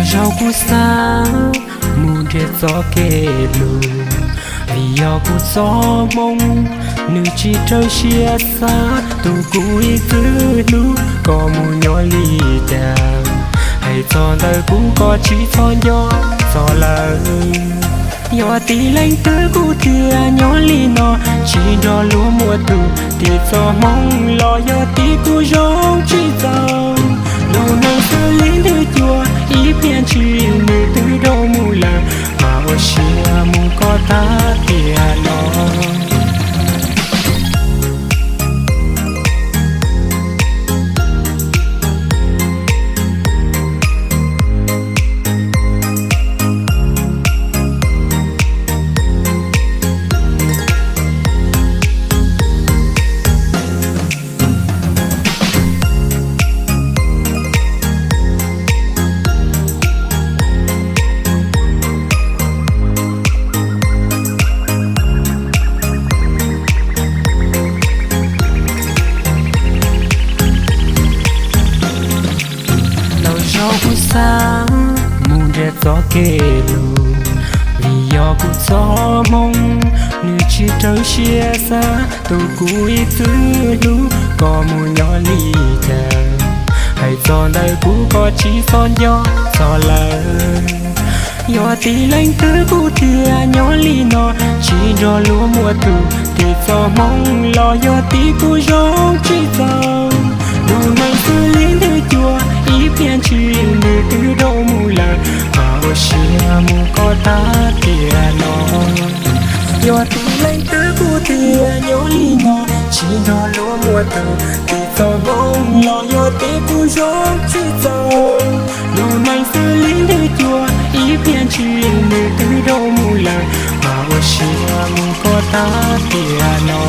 Zaug kuv xav mus nrhiav txoj kev lus, vim yog kuv txoj hmoo nws tsis raws siab xav. Tus kuv ib txwm hlub koj mus nyob li cas, hais txog ntawm kuv koj tsis txhob nco txog lawm. Yog tib leeg twg kuj tiag nyob li no, tsis nrog luag muaj tus, tim txoj hmoo los yog tim kuv zoo tsis txaus. Lub neej xws li ntug cua, ib pliag ntshis nws twb dhau mus lawm, mas ua siab mus koj tag tiam no. Lub zaug kuv xav mus nrhiav txoj kev lus, vim yog kuv txoj hmoo nws tsis raws siab xav. Tus kuv ib txwm hlub koj mus nyob li cas, hais txog ntawm kuv koj tsis txhob nco txog lawm. Yog tib leeg twg kuj tiag nyob li no, tsis nrog luag muaj tus, tim txoj hmoo los yog tim kuv zoo tsis txaus. Lub neej xws li ntug cua, ib pliag ntshis nws twb dhau mus lawm, mas ua siab mus koj tag tiam no. Yog tib leeg twg kuj tiag nyob li no, tsis nrog luag muaj tus, tim txoj hmoo los yog tim kuv zoo tsis txaus. Lub neej xws li ntug cua, ib pliag ntshis nws twb dhau mus lawm, mas ua siab mus koj tag tiam no.